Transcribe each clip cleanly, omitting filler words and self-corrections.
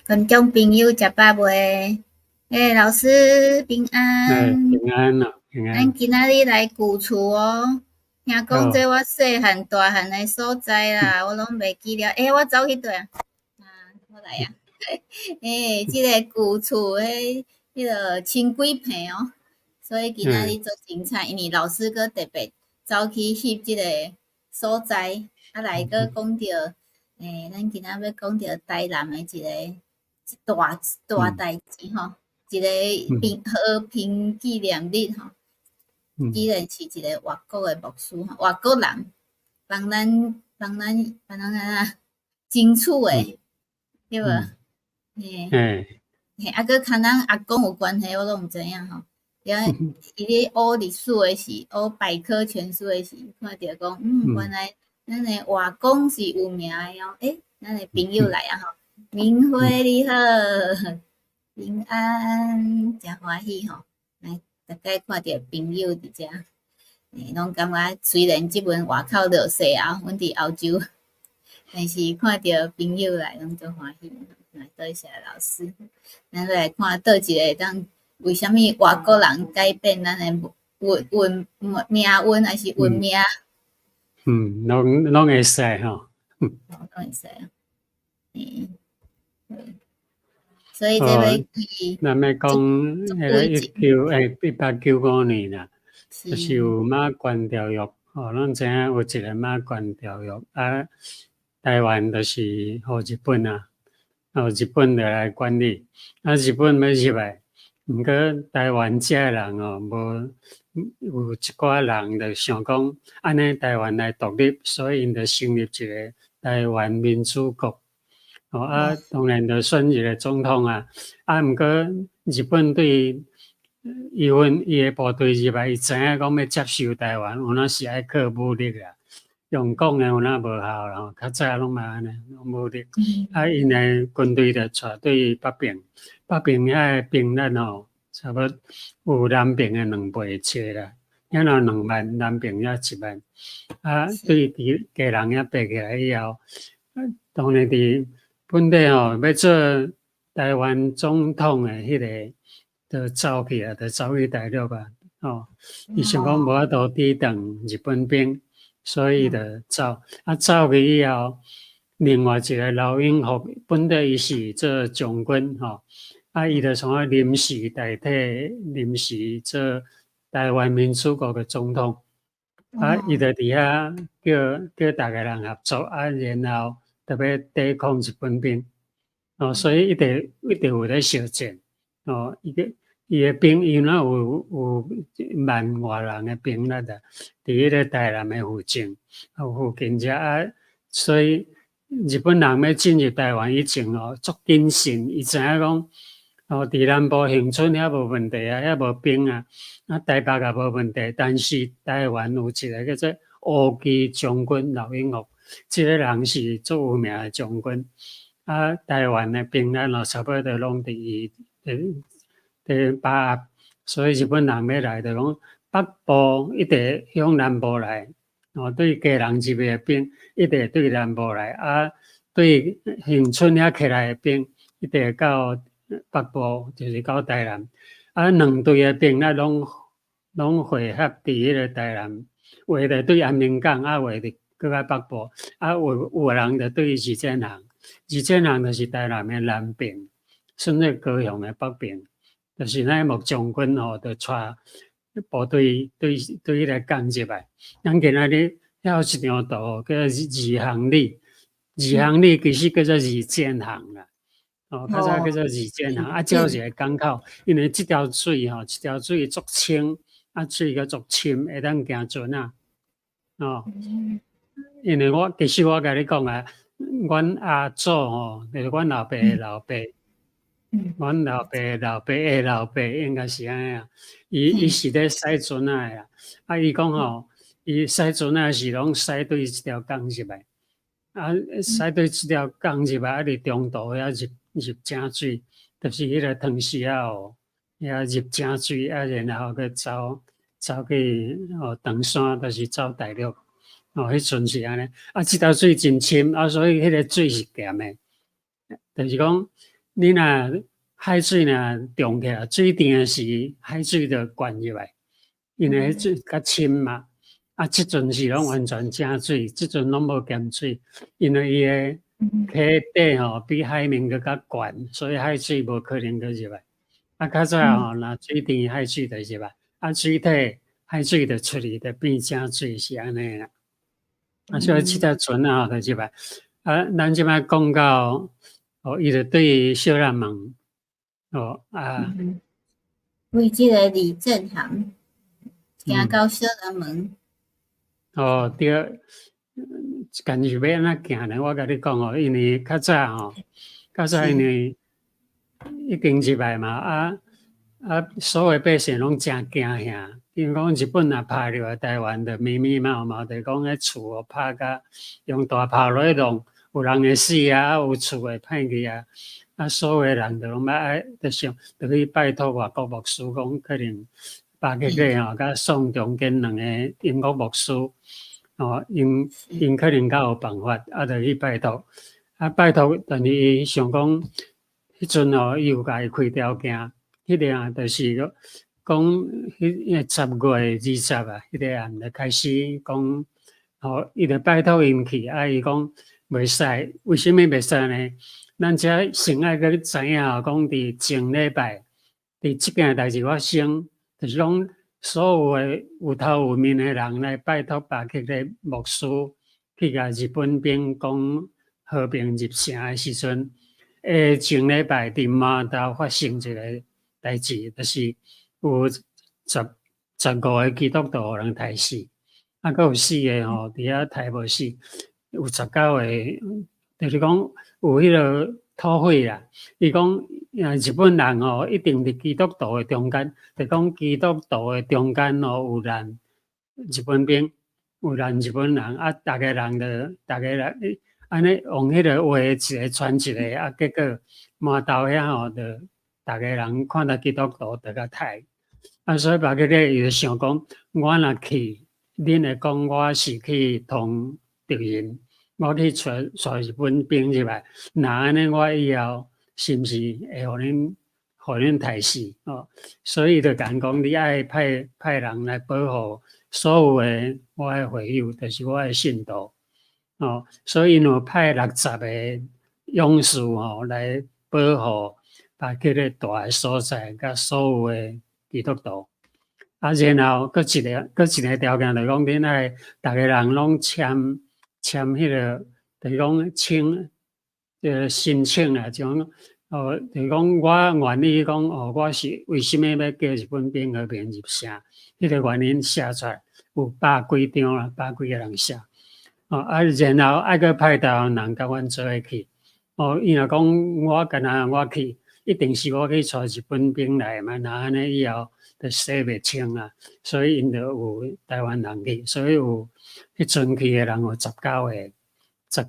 觀眾朋友食飽未？欸，老師平安。平安哦，平安。咱今仔日來舊厝哦，聽講這我細漢大漢的所在啦，我攏袂記了。欸，我走去佗啊？啊，我來啊。欸，這个舊厝彼彼个千幾坪哦，所以今仔日足精彩，因為老師閣特別走去翕這个所在，啊來閣講著，欸，咱今仔欲講著台南的一个大大代誌吼，一个和平紀念日吼，居然是一个外國的牧師吼，外國人幫咱幫咱幫咱按怎爭取的，對無？嘿，嘿，啊，閣較咱阿公有關係，我攏毋知影吼。伊咧學歷史的時，學百科全書的時，看著講，原來咱的外公是有名的哦。欸，咱的朋友來啊吼，明輝你好，平安，誠歡喜吼。來，逐擺看著朋友佇遮，欸，攏感覺雖然這陣外口落雪啊，阮佇歐洲，但是看著朋友來，攏足歡喜。來，多謝老師。咱來看佗一個會當為啥物外國人改變咱的運運命運，還是運命？嗯，攏攏會使吼。攏會使啊。嗯，所以這欲去。咱欲講彼个1895年啦，就是有馬關條約，吼，攏知影有一个馬關條約，啊，台灣就是予日本啊，哦，日本就來管理，啊，日本欲入來，毋過台灣遮的人哦，無有一寡人就想講，按呢台灣來獨立，所以𪜶就成立一个台灣民主國。哦啊，當然就選一个總統啊，啊，毋過日本對伊阮伊的部隊入來，伊知影講欲接收台灣，有哪是愛靠武力啊，用講的有哪無效啦吼，較早攏嘛按呢，攏武力。啊，𪜶的軍隊就帶對北爿，北爿遐的兵力吼，差不多有南爿的2倍濟啦，遐若2萬，南爿才1萬。啊，對佇基隆遐爬起來以後，當然佇本底吼欲做台灣總統的彼个，就走去啊，就走去大陸啊，吼，伊想講無法度抵擋日本兵，所以就走。啊，走去以後，另外一个劉永福，本底伊是做將軍吼，啊，伊就創啊臨時代替，臨時做台灣民主國的總統。啊，伊就佇遐叫叫逐个人合作，啊，然後特別抵抗日本兵。哦，所以一直一直有咧相戰。哦，伊个伊的兵，伊若有有萬外人的兵力啊，佇彼个台南的附近，附近遮啊，所以日本人欲進入台灣以前哦，足謹慎，伊知影講，哦，佇南部恆春遐無問題啊，遐無兵啊，啊台北也無問題，但是台灣有一个叫做烏基將軍劉永福，這个人是足有名的將軍，啊，台灣的兵力咯，差不多攏佇伊佇佇把握，所以日本人欲來就講北部一直向南部來，哦，對基隆入去的兵一直對南部來，啊，對恆春遐起來的兵一直到北部，就是到台南，啊，兩隊的兵力攏攏匯合佇彼个台南，有的對安寧港，啊，有的閣較北部，啊，有有的人就對二箭航，二箭航就是台南的南爿，算做高雄的北爿，就是那莫將軍吼，就帶部隊對對彼个港入來。咱今仔日遐有一張圖叫做二航里，二航里其實叫做二箭航啦。哦，較早叫做二箭航，啊，這有一个港口，因為這條水吼，這條水足清，啊，水閣足深，會當行船仔。哦，因為我其實我共你講啊，阮阿祖吼，就是阮老爸的老爸，阮老爸的老爸的老爸應該是按呢啊。伊伊是咧駛船仔的啊，啊，伊講吼，伊駛船仔時攏駛對這條港入來，啊，駛對這條港入來，啊，佇中途遐入入井水，就是彼个湯匙仔湖，遐入井水，啊，然後閣走走去哦長山，就是走大陸。哦，彼陣是按呢，啊，這條水真深，啊，所以彼个水是鹹的，就是講你若海水若漲起來，水漲時海水就灌入來，因為彼水較深嘛。啊，這陣是攏完全正水，這陣攏無鹹水，因為伊的溪底吼比海面閣較懸，所以海水無可能閣入來。啊，較早吼，若水漲海水就入來，啊，水退海水就出去，就變正水是按呢啦。啊，所以這隻船仔吼就入來。啊，咱這擺講到，哦，伊就對小南門，哦啊，為這个李正航行到小南門。哦，對，敢是欲按怎行呢？我共你講哦，因為較早吼，較早因為已經入來嘛，啊啊，所有百姓攏誠驚嚇，因為講日本若拍入來台灣，就密密麻麻，就講彼厝拍甲用大炮落去弄，有人會死啊，有厝會歹去啊，啊，所有人就攏欲愛，就想，就去拜託外國牧師講，可能巴結禮吼，佮宋中間兩個英國牧師，哦，𪜶𪜶可能較有辦法，啊，就去拜託，啊，拜託，但是伊想講，彼陣吼，伊有共伊開條件，彼个啊，就是講彼10月20啊，彼个暗就開始講，吼，伊就拜託𪜶去，啊，伊講袂使，為啥物袂使呢？咱遮先愛閣知影講佇前禮拜，佇這件代誌發生，就是講所有的有頭有面的人來拜託巴克禮牧師去共日本兵講和平入城的時陣，前禮拜佇饅頭發生一個代誌，就是有15個基督徒予人刣死，啊，閣有四個吼佇遐刣無死，有19個，就是講有彼個土匪啦。伊講日本人吼一定佇基督徒的中間，就講基督徒的中間吼有難日本兵，有難日本人，啊，逐个人就逐个人按呢用彼个話一个傳一个，啊，結果饅頭遐吼，就逐个人看著基督徒就共刣。啊，所以巴克禮伊就想講，我若去，恁會講我是去通敵人，我去帶帶日本兵入來，若按呢，我以後是毋是會予恁予恁刣死？哦，所以伊就共𪜶講，你愛派派人來保護所有的我的會友，就是我的信徒。哦，所以𪜶有派60個勇士吼來保護巴克禮蹛的所在，佮所有的基督徒。啊，然後閣一个閣一个條件，就講恁愛逐个人攏簽簽彼个，就是講請申請啊，就講哦，就是講我願意講哦，我是為啥物欲叫日本兵和平入城？彼个原因寫出來，有百幾張啦，百幾个人寫。哦，啊，然後愛閣派台灣人佮阮做伙去。哦，伊若講我敢若我去，一定是我去帶日本兵來嘛，若按呢以後就洗袂清啊。所以𪜶就有台灣人去，所以有彼陣去的人有十九個，19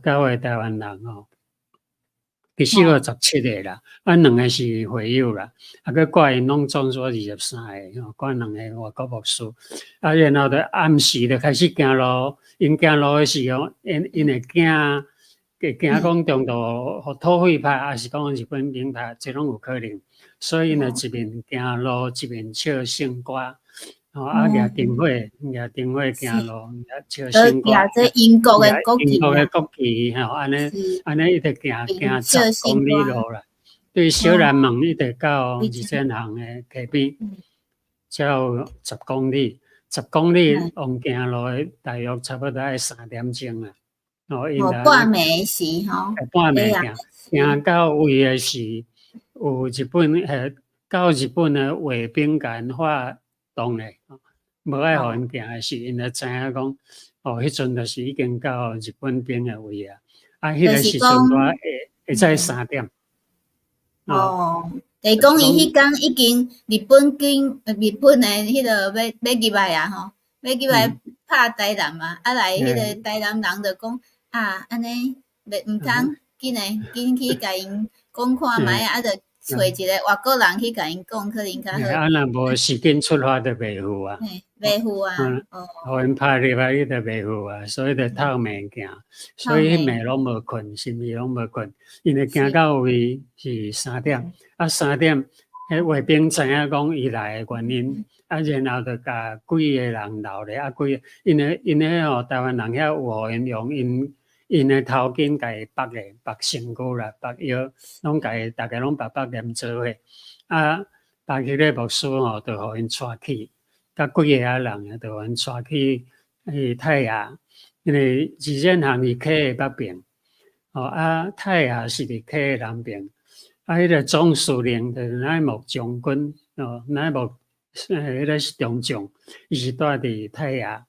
個台灣人吼。其實有17個啦，啊，兩個是會友啦，啊，閣掛𪜶攏總說23個，吼，掛兩个外國牧師，啊，然後就暗時就開始行路，𪜶行路的時候，𪜶𪜶會驚，會驚講中途予土匪拍，抑是講日本兵拍，這攏有可能，所以𪜶就一面行路一面唱聖歌，吼，啊，舉燈火，舉燈火行路，唱聖歌，舉這英國的國旗，英國的國旗，吼，按呢，按呢一直行行10公里路啦，對小南門一直到二線巷的溪邊，才有十公里，十公里用行路的大約差不多愛3點鐘啦。哦，半暝時吼，半暝行，行到位的時，有日本到日本的衛兵共𪜶發動咧，無愛予𪜶行的時，𪜶就知影講，哦，彼陣就是已經到日本兵的位啊。啊，彼个時陣我會會早3點。哦，就是講伊彼工已經日本軍，日本的彼个欲欲入來啊吼，欲入來拍台南嘛，啊來彼个台南人就講啊，按呢袂毋通，緊來緊去共𪜶講看覓啊，就揣一个外國人去共𪜶講，可能較好。啊，若無時間出發就袂赴啊。袂赴啊，哦，予𪜶拍入來，伊就袂赴啊，所以就透暝行，所以彼暝攏無睏，甚至攏無睏，𪜶會行到位是三點，啊三點，彼衛兵知影講伊來的原因，啊然後就共幾个人留咧，啊幾个，因為吼台灣人遐有予𪜶用𪜶的頭巾共伊縛的，縛身軀啦，縛腰，攏共伊，逐家攏縛縛連做伙，啊，巴克禮牧師吼，就予𪜶帶去，佮幾个仔人，就予𪜶帶去去太雅，因為二線巷佇溪的北邊，哦啊太雅是佇溪的南邊，啊彼个總司令就是乃木將軍，哦乃木，彼个是中將，伊是蹛佇太雅，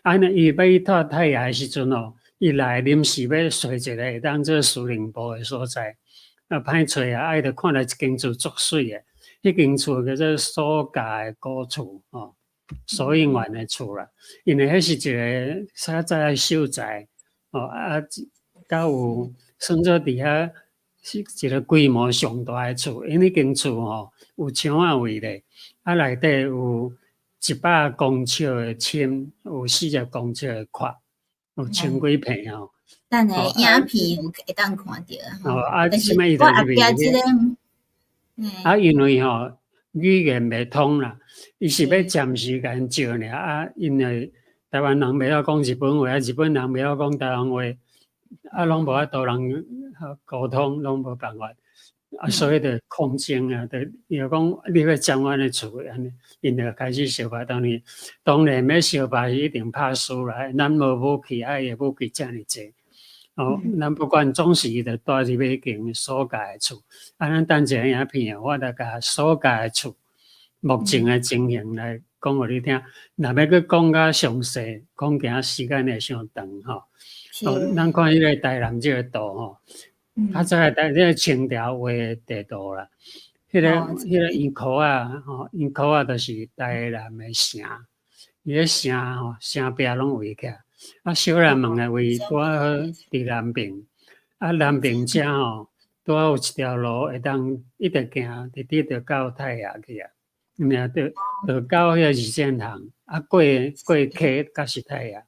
啊呢伊欲去蹛太雅的時陣哦，伊來臨時欲揣一个會當做司令部的所在，啊歹揣啊，啊伊就看著一間厝足媠的。彼間厝叫做蘇家的古厝，吼，蘇應元的厝啦。因為彼是一个較早的秀才，哦啊，閣有算做佇遐是一个規模上大的厝。𪜶彼間厝吼有牆仔圍咧，啊內底有100公尺的深，有40公尺的闊，有千幾坪吼。等下影片有會當看著哦啊，但是我後壁這个。啊，因為吼語言袂通啦，伊是欲暫時共𪜶招爾啊，因為台灣人袂曉講日本話，啊日本人袂曉講台灣話，啊攏無法度人溝通，攏無辦法，啊所以就抗爭啊，就伊就講你欲佔阮的厝按呢，𪜶就開始相拍，當然當然欲相拍是一定拍輸啦，咱無武器，啊伊的武器遮爾濟。哦，咱不管總是伊就蹛入彼間蘇家的厝，啊，咱等一下影片，我來共蘇家的厝目前的情形來講予你聽。若欲閣講較詳細，恐驚時間會傷長吼。哦，咱看彼個台南這個圖吼，較早的台這個清朝畫的地圖啦，彼個圓箍仔吼，圓箍仔就是台南的城，伊个城吼，城壁攏圍起來。啊，小南門的位拄仔好佇南邊，啊南邊遮吼，拄仔有一條路會當一直行，直直就到太雅去啊，毋是就就到彼個二線巷，啊過過溪才是太雅，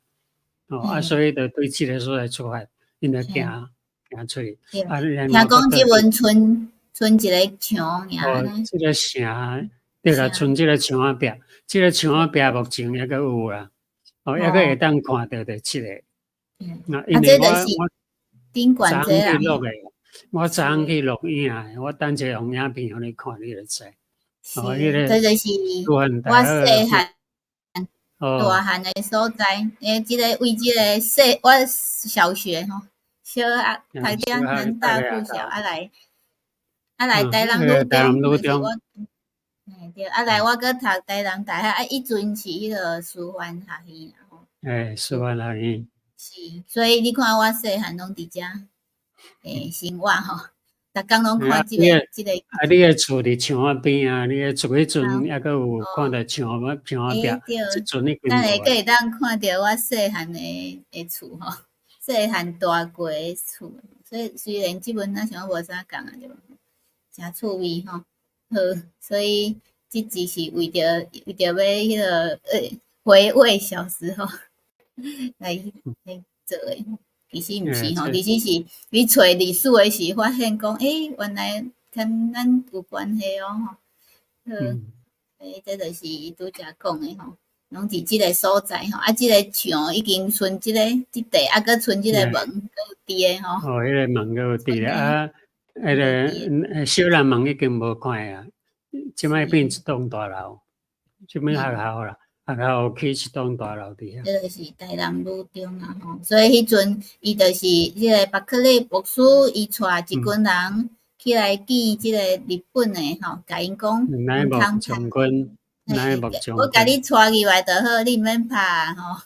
哦啊所以就對這个所在出發，𪜶就行行出去。啊，聽講這陣賰賰一个牆爾。哦，這个城對啦，賰這个牆仔壁，這个牆仔壁目前猶閣有啦。哦，猶閣會當看著就這个。啊，因為我我昨昏去錄的，我昨昏去錄影的，我等下用影片予你看，你就知。哦，彼个這就是我細漢大漢的所在，欸，這个為這个細我小學吼，小學讀點南大附小啊來，啊來台南女中，嘿對，啊來我閣讀台南大學，啊彼陣是彼个師範學院吼。欸，師範學院。是，所以你看我細漢攏佇遮，欸，生活吼，逐工攏看這个這个。啊，你的厝佇牆仔邊啊，你的厝彼陣猶閣有看著牆仔牆仔壁，這陣已經無。等下閣會當看著我細漢的厝吼，細漢大過的厝，所以雖然這陣咱想無啥仝啊，對無？誠趣味吼，好，所以這集是為著欲彼个回味小時候來做的，其實毋是吼，其實是你揣歷史的時發現講，欸，原來跟咱有關係哦吼。好，欸，這就是伊拄才講的吼，攏佇這个所在吼，啊，這个牆已經賰這个這塊，啊，閣賰這个門閣有佇的吼。哦，彼个門閣有佇咧啊，彼个小南門已經無看啊，這擺變一棟大樓，這擺學校啦。學校起一棟大樓佇遐。這个是台南女中啊吼，所以彼陣伊就是彼个巴克禮牧師，伊帶一群人起來見這个日本的吼，共𪜶講乃木將軍，乃木將軍，我共你帶入來就好，你毋免拍吼。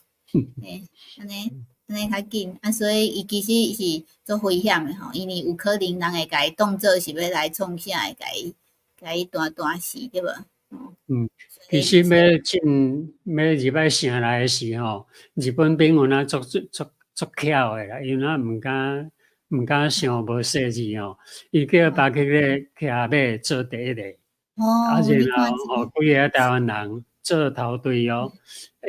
嘿，按呢按呢較緊啊，所以伊其實是足危險的吼，因為有可能人會共伊當做是欲來創啥，會共伊彈彈死，對無？嗯，其實欲進欲入來城內的時吼，日本兵有哪足足足足巧的啦，𪜶若毋敢想無細緻吼，伊叫巴克禮騎馬做第一个，哦，啊然後予幾个台灣人做頭隊哦。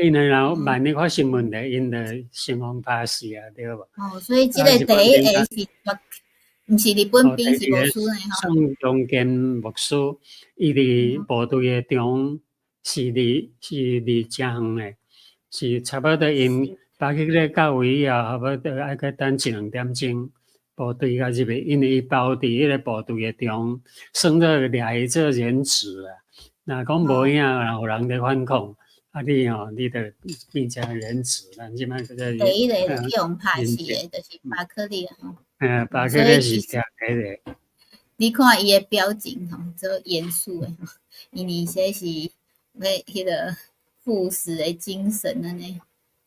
因為若萬一發生問題，𪜶就先予拍死啊，對無？哦，所以這個第一个是，毋是日本兵是牧師呢？吼。宋中建牧師，伊佇部隊的中是離誠遠的，是差不多𪜶巴克禮到位以後，差不多愛閣等一兩點鐘，部隊才入去，因為伊包佇彼个部隊的中，算做掠伊做人質啊。若講無影，若有人佇反抗，啊你吼，你就變成人質。咱這擺叫做第一個去予拍死的，就是巴克利吼。嗯，巴克利是聽第一个。你看伊的表情吼，足嚴肅的，因為這是欲彼个赴死的精神按呢，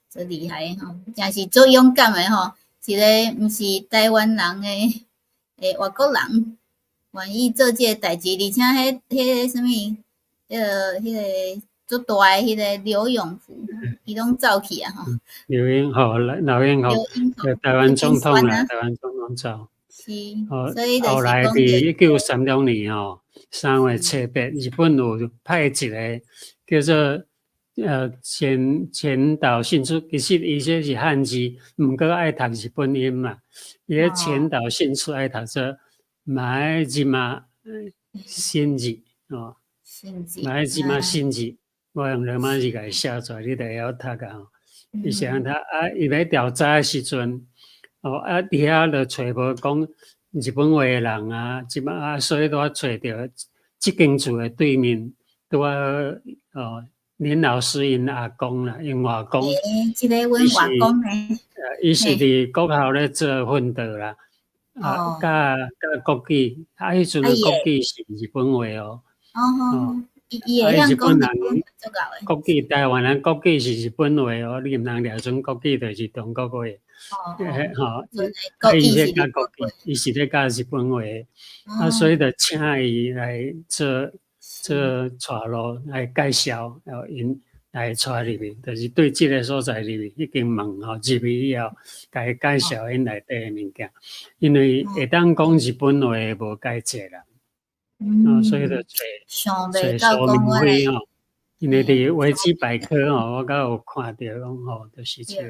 足厲害吼，誠是足勇敢的吼，一个毋是台灣人的外國人，願意做這个代誌，而且彼個啥物，彼個足大的彼个劉永福，伊攏走去啊吼。劉永福，劉永福，台灣總統啦，台灣總統走。是，所以後來佇1936年吼，3月7日，日本有派一个叫做淺島信出，其實伊這是漢字，毋過愛讀日本音嘛。伊个淺島信出愛讀做前島伸二哦，前島伸二，我用羅馬字共伊寫出來，你就會曉讀啊。伊是按怎啊？伊欲調查的時陣，哦啊，佇遐就揣無講日本話的人啊，這擺啊，所以拄仔揣著這間厝的對面，拄仔好哦。林老師𪜶阿公啦，𪜶外公，欸，這個阮外公呢？伊是佇國校咧做訓導啦，啊，教國語，啊，彼陣的國語是日本話哦。哦，伊會曉講日本國語，台灣人國語是日本話哦，你毋通掠準國語就是中國話。哦，吼，啊，伊咧教國語，伊是咧教日本話，啊，所以就請伊來做。做帶路來介紹，然後𪜶來帶入去，就是對這个所在入去，彼間門吼入去以後，共伊介紹𪜶內底的物件，因為會當講日本話的無介濟啦，哦，所以就揣揣說明會吼，因為佇維基百科吼，我閣有看著講吼，就是這个。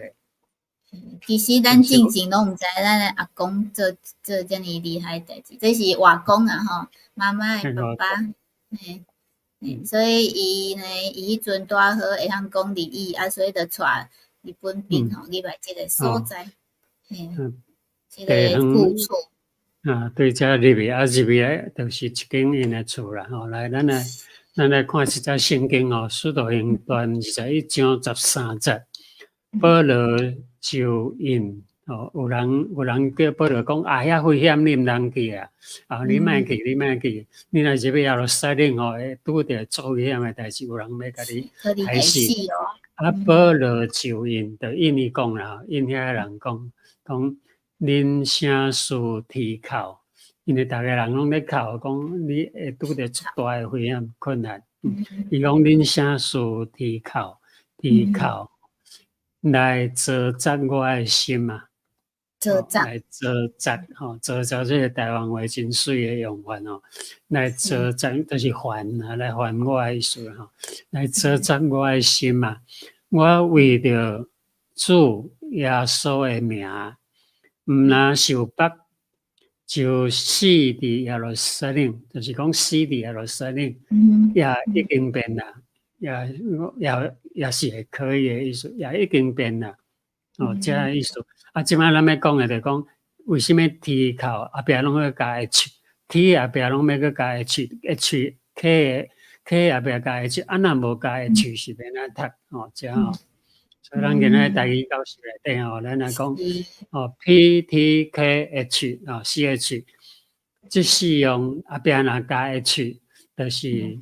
其實咱進前攏毋知咱的阿公做做遮爾厲害代誌，這是外公啊吼，媽媽的爸爸，嘿，所以伊呢，伊彼陣拄仔好會曉講日語，啊，所以就帶日本兵吼入來這个所在，嘿，這个舊厝。啊，對，遮入去啊，入去就是一間𪜶的厝啦吼。來，咱來看一節聖經哦，《使徒行傳》21章13節，保羅就應哦，有人叫保羅講啊，遐危險，你毋通去啊！啊，你莫去，你莫去，你若入去耶路撒冷吼，會拄著足危險的代誌，有人欲共你害死。啊，保羅就應，就應伊講啦，應遐个人講，講恁啥事啼哭？因為逐个人攏咧哭，講你會拄著足大的危險困難。伊講恁啥事啼哭？啼哭來糟質我的心啊！糟質來糟質吼，糟質這个台灣話真媠的用法吼，來糟質就是煩啊，來煩我的意思吼，來糟質我的心啊！我為著主耶穌的名，毋若受縛，就死佇耶路撒冷，就是講死佇耶路撒冷，也已經變啦，也是會可以的意思，也已經變啦。哦，這个意思。啊，這擺咱欲講的就講，為啥物啼哭後壁攏欲加 H，T 後壁攏欲閣加 H，H K K 後壁加 H，啊若無加 H 是欲按怎讀？哦，這吼。所以咱今仔台語教室內底吼，咱來講哦，P T K H 哦，C H，這四樣後壁若加 H，就是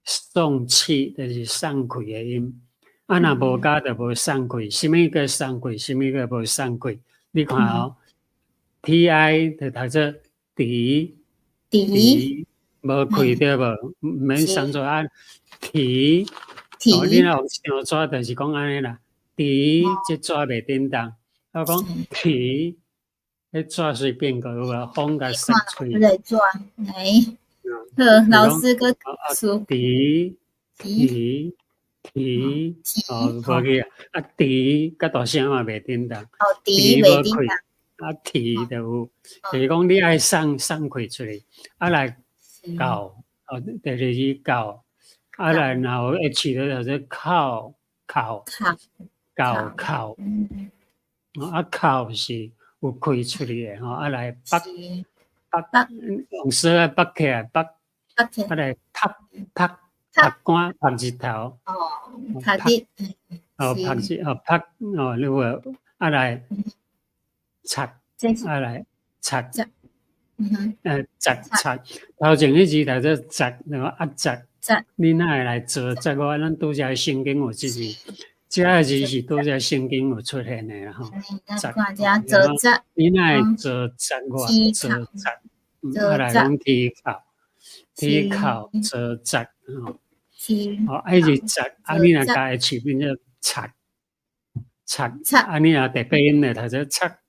送氣，就是送氣的音。啊，若無加就無送氣。啥物叫送氣？啥物叫無送氣？你看哦，T I 就讀做啼，啼，無氣對無？毋免送做啊，啼，哦，你若有一張紙就是講按呢啦。啼，這紙袂振動。我講啼，彼紙隨變過有無？風共塞喙。紙，來，好，老師閣說。啼，啼，啼哦，無去啊，啼較大聲嘛袂振動。哦，啼袂振動。啊，啼就有，就是講你愛送送氣出去，啊來到，哦，第二字到，啊來然後 H 就叫做哭哭到哭，啊哭是有氣出去的吼，啊來北北用舌來北起來北，啊來曝曝曝乾曝日頭，哦，曝日，哦曝日哦曝哦，你有啊來擦，啊來擦，擦擦，頭前彼字讀做擦，那個啊擦，你哪會來做擦我？咱拄才聖經有這字，這个字是拄才聖經有出現的啦吼。擦，做擦，你哪會做擦我？做擦，啊來講啼哭，啼哭做擦吼。哦，啊是擦，啊你若加 H 變做擦，擦，啊你若特別音咧讀做擦。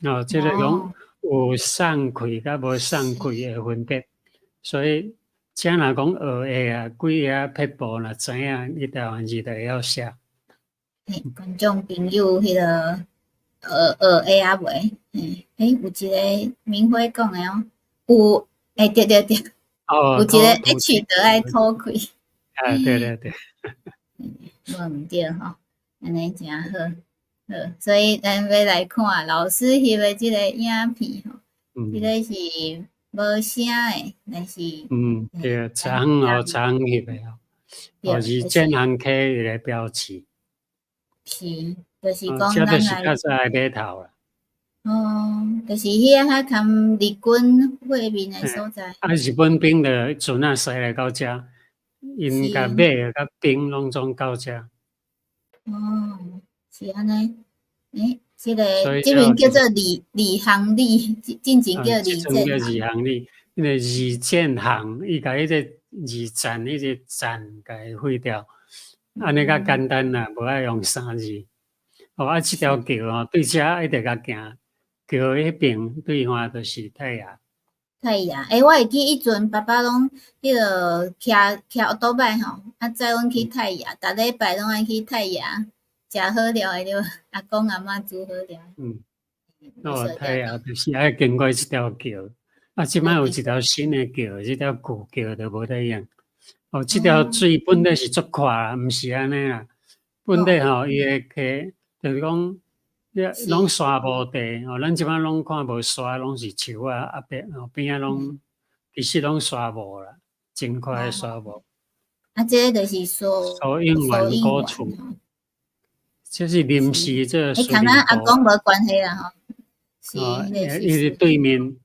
哦，這個講有送氣佮無送氣的分別，所以這若講學會啊，幾个撇步若知影，你台灣字就會曉寫。嘿，觀眾朋友，彼个學學會啊未？嘿，欸，有一个明輝講的哦，有，欸，對對對，哦，有一個 H 就愛吐氣。啊，對對對。無毋對吼，按呢誠好。好，所以咱欲來看老師翕的這个影片吼，這个是無聲的，但是嗯，對，昨昏哦，昨昏翕的哦，哦是建行溪一个標誌。是，就是講這就是較早的碼頭啦。哦，就是彼個較近日軍會面的所在。啊，日本兵的船仔駛來到遮，𪜶共馬佮兵攏總到遮。哦，是按呢。欸，這个這邊叫做二二行里，進前叫二建叫二行里，彼个二建行，伊共彼个二站，彼个站共伊廢掉，按呢較簡單啦，無愛用三字。哦，啊，這條橋吼，對遮一直共行，橋彼邊對岸就是太亞。太亞，欸，我會記彼陣爸爸攏彼个騎騎歐多擺吼，啊載阮去太亞，逐禮拜攏愛去太亞。食好料的對，阿公阿嬤煮好料。嗯，哦，太亞就是愛經過這條橋，啊，這擺有一條新的橋，這條舊橋就無咧用。哦，這條水本來是足闊啦，毋是按呢啦。本來吼，伊的溪就是講，攏沙無地，哦，咱這擺攏看無沙，攏是樹仔啊邊哦邊仔攏其實攏沙無啦，真闊的沙無。啊，這個就是蘇蘇應元古厝。這是臨時這個。欸，佮咱阿公無關係啦吼。哦，伊是對面，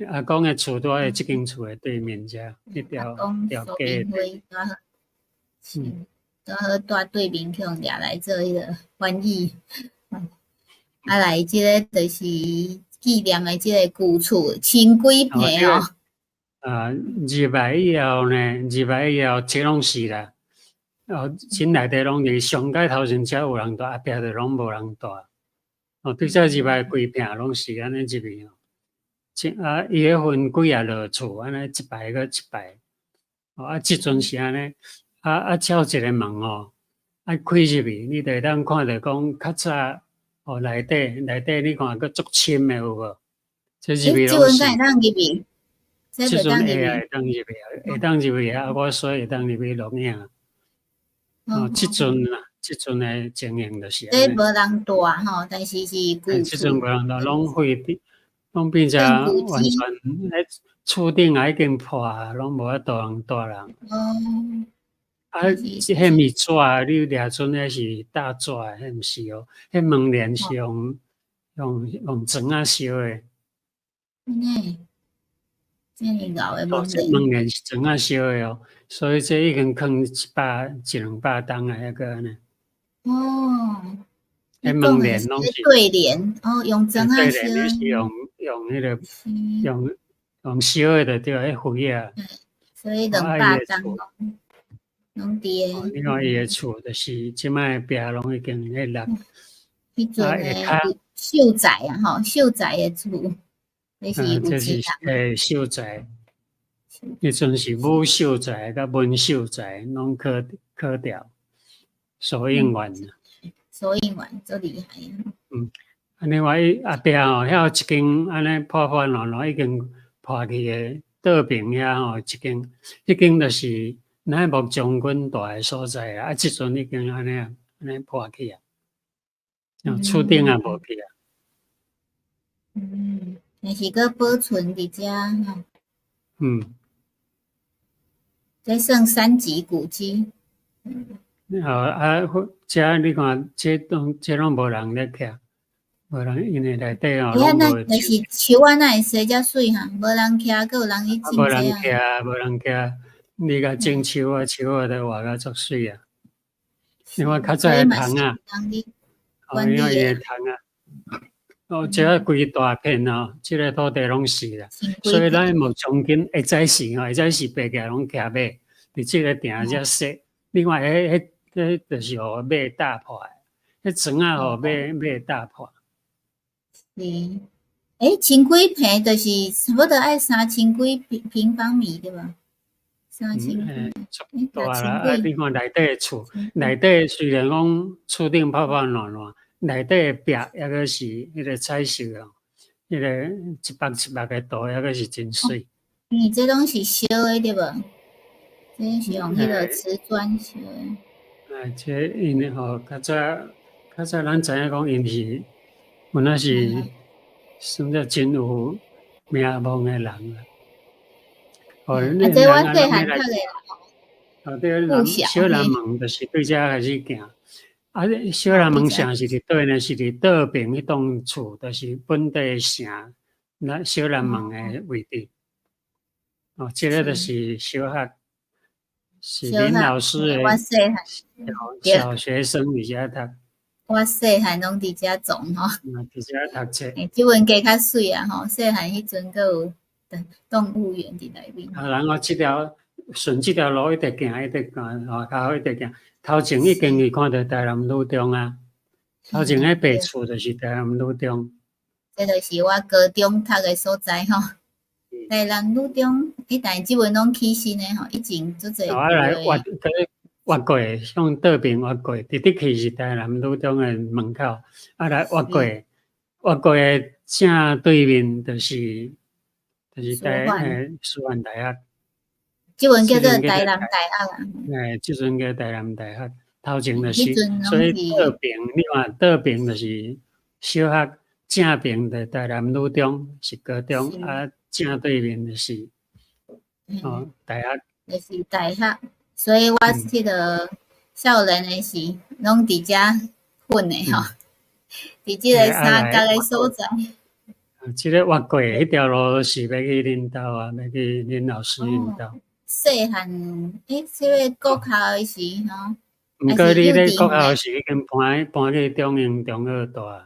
阿公的厝佇這間厝的對面遮，彼條條街。嗯，拄好蹛對面去予掠來做彼个翻譯。啊，來，這个就是紀念的這个舊厝，千幾坪哦。啊，入來以後呢，入來以後，這攏是啦。哦，真內底攏是上蓋頭前才有人蹛，後壁就攏無人蹛。哦，對這入來規片攏是按呢入去哦。啊，伊彼分幾仔落厝，按呢一排閣一排。哦，啊，這陣是按呢，啊啊，敲一个門哦，啊開入去，你就會當看著講較早哦內底內底你看閣足深的有無？這入去攏是。這陣會當入去？這陣會啊，會當入去啊，會當入去啊，我說會當入去錄影。哦，這陣啦，這陣的情形就是按呢。這無人蹛吼，但是是舊這陣無人蹛，攏廢攏變成完全彼厝頂也已經破啊，攏無法度通蹛人。哦。啊，彼毋是紙，你掠準彼是大紙，彼毋是哦，彼門簾是用用用磚仔燒的。按呢？這爾厚的門簾。門簾是磚仔燒的哦，所以這已經囥一百一兩百冬啊，抑閣按呢。哦。彼門簾攏是對聯哦，用磚仔燒。對聯是用用彼个用用燒的就對，彼灰仔。所以兩百冬攏攏佇個。你看伊的厝，就是這擺壁攏已經彼落。彼陣的秀才啊，吼，秀才的厝，那是有錢人。欸，秀才。是。彼陣是武秀才佮文秀才攏考著索應員。索應員足厲害啊！嗯，啊，另外伊後壁吼，遐有一間按呢破破爛爛已經破去的倒爿遐吼，一間，彼間就是乃木將軍蹛的所在啊！啊，這陣已經按呢按呢破去啊，厝頂也無去啊。嗯，但是閣保存佇遮吼。嗯。這算三級古蹟。嗯。啊，遮你看，這攏無人咧徛，無人，因為內底吼攏無。但是樹仔哪會生遮媠哈？無人徛，閣有人去種。無人徛，無人徛，你共種樹仔，樹仔都活甲足媠啊！因為較早的蟲仔，哦，因為伊的蟲仔，哦，這規大片哦，這个土地攏是啦，所以咱木將軍會早時吼，會早時爬起來攏騎馬，佇這个埕遮踅。另外，彼就是予馬踏破的，彼磚仔予馬踏破。是，欸，千幾坪就是差不多愛三千幾平方米對無？三千幾，欸，大啦！啊，你看內底的厝，內底雖然講厝頂破破爛爛，內底的壁抑閣是彼个彩色哦，彼个一幅一幅的圖，抑閣是真媠。嗯，這攏是燒的對無？這是用彼个瓷磚燒的。哎，這𪜶吼，較早咱知影講𪜶是，有那是算做真有名望的人啊。哦，啊，這我細漢讀的。哦，對，南小南門就是對遮開始行。啊，小南門城是佇佗呢？是佇倒爿彼棟厝，就是本地城，那小南門的位置。哦，這个就是小學，是林老師的小學生佇遮讀。我細漢攏佇遮創吼。佇遮讀冊。欸，這陣加較媠啊吼，細漢彼陣閣有動物園佇內面。啊，人我這條順這條路一直行，一直行，吼，較好一直行。頭前已經去看著台南女中啊，頭前彼白厝就是台南女中。這就是我高中讀的所在吼。台南女中，欸，但是這陣攏起新的吼，以前足濟。我來越過，向倒爿越過，直直去是台南女中的門口，啊來越過，越過的正對面就是師範大學。這陣叫做台南大學啊。欸，這陣叫台南大學，頭前就是，所以倒爿，你看倒爿就是小學，正爿就台南女中是高中，啊正對面就是哦大學。就是大學，所以我彼个少年的時，攏佇遮混的吼，佇這个三角的所在。這個越過彼條路是欲去恁兜啊，欲去恁老師𪜶兜。細漢，欸，這个國校的時吼。毋過你咧國校時已經搬去中英中學蹛。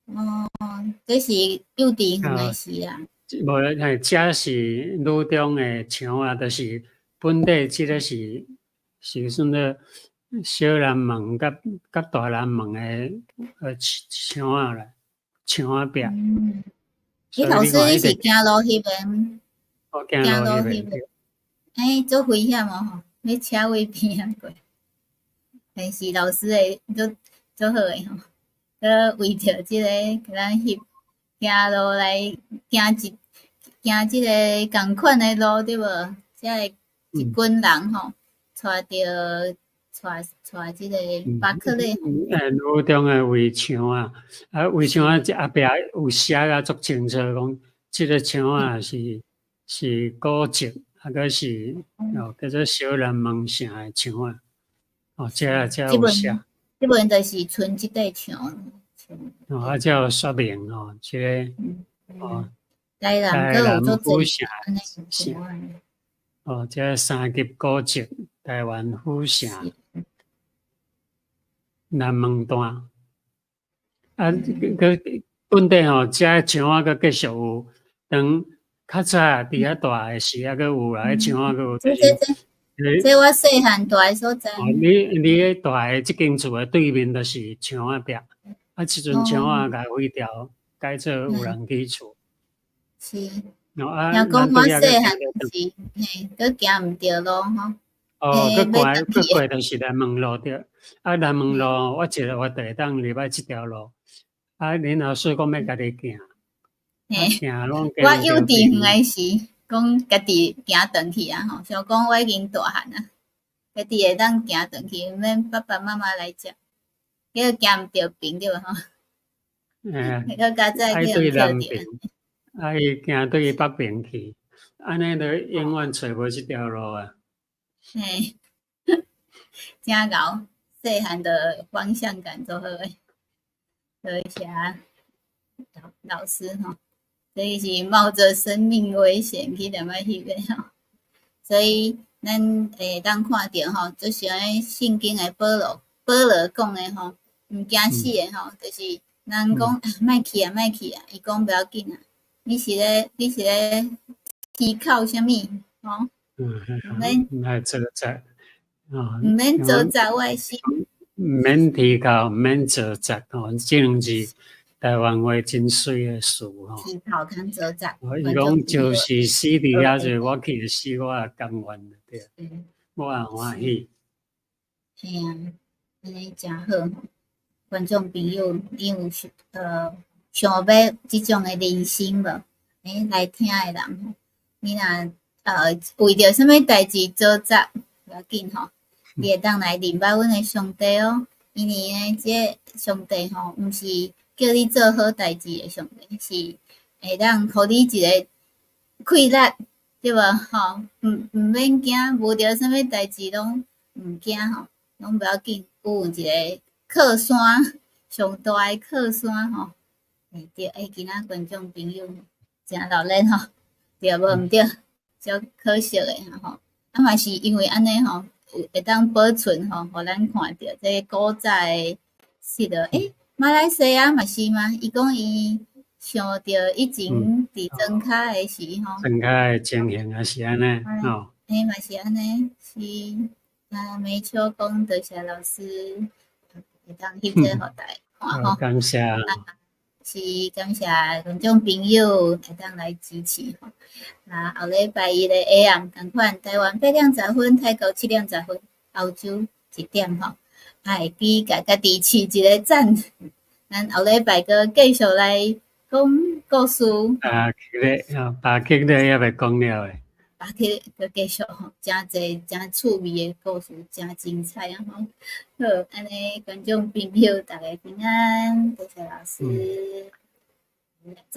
哦，這是幼稚園的時啊。無，嘿，遮是女中的牆仔，就是本地這个是算做小南門佮大南門的牆仔啦，牆仔壁。嗯，欸，老師你是行路翕的？我行路翕的。欸，足危險哦吼！欲車尾邊仔過。但是老師的足好的吼，閣為著這个共咱翕行路來行一行這个仝款的路對無？才會一群人吼，帶著帶這个巴克禮。欸，女中的圍牆啊，啊圍牆仔後壁有寫甲足清楚，講這个牆仔是古蹟，啊閣是哦叫做小南門城的牆仔。哦，遮有寫。這本就是賰這塊牆。哦，啊，遮有說明哦，這个哦，台南閣有足濟府城。哦，這三級古蹟，台灣府城南門段。啊，閣本地吼，遮牆仔閣繼續有，當較早佇遐蹛的時，抑閣有啦，彼牆仔閣有。這這我細漢蹛的所在。哦，你咧蹛的這間厝的對面就是牆仔壁，啊，這陣牆仔共毀掉，改做有人起厝。是。聽講我細漢時，嘿，閣行毋著路吼。哦，閣過閣過就是南門路對，啊南門路我一個我就會當入來這條路，啊恁老師講欲家己行，行攏我幼稚園的時，講家己行轉去啊吼，想講我已經大漢啊，家己會當行轉去，毋免爸爸媽媽來接，結果行毋著爿對無吼？愛對南爿，啊伊行對北爿去，按呢就永遠揣無這條路啊。嘿，真𠢕，細漢的方向感足好的，多謝老師吼，這是冒著生命危險去踮遐翕的吼，所以咱會當看著吼，就像聖經的保羅，保羅講的吼，毋驚死的吼，就是人講莫去啊，莫去啊，伊講不要緊啊，你是咧依靠啥物吼？毋免來做賊，毋免做賊我的心。毋免提靠，毋免做賊吼，這兩字台灣話真媠的詞吼。提靠兼做賊。伊講就是死佇遐，就我去死，我也甘願對。我也歡喜。嘿啊，按呢誠好。觀眾朋友，你有想欲這種的人生無？來聽的人吼，你若為著啥物代誌做賊，無要緊吼，你會當來認捌阮的上帝哦。因為呢，這個上帝吼，毋是叫你做好代誌的上帝，是會當予你一個氣力，對無吼？毋免驚，無著啥物代誌攏毋驚吼，攏無要緊。有一個靠山，上大的靠山吼。對，今仔觀眾朋友誠熱鬧吼，對無毋對？足可惜的吼，啊嘛是因為按呢吼，會當保存吼，予咱看著這個古早的這個，馬來西亞嘛是嗎？伊講伊想著以前佇莊跤的時吼，莊跤的情形也是按呢吼。嘿，嘛是按呢，是啊，梅秋講多謝老師會當翕這予大家看吼。感謝。是感謝觀眾朋友會當來支持吼。啊，後禮拜一的下暗仝款，台灣8點10分，泰國7點10分，歐洲1點吼。啊，會記共家己飼一個讚。咱後禮拜閣繼續來講故事。啊，去咧，巴克咧猶未講了的。巴克閣繼續吼，誠濟誠趣味的故事，誠精彩啊！吼，好，按呢觀眾朋友，大家平安，多謝老師。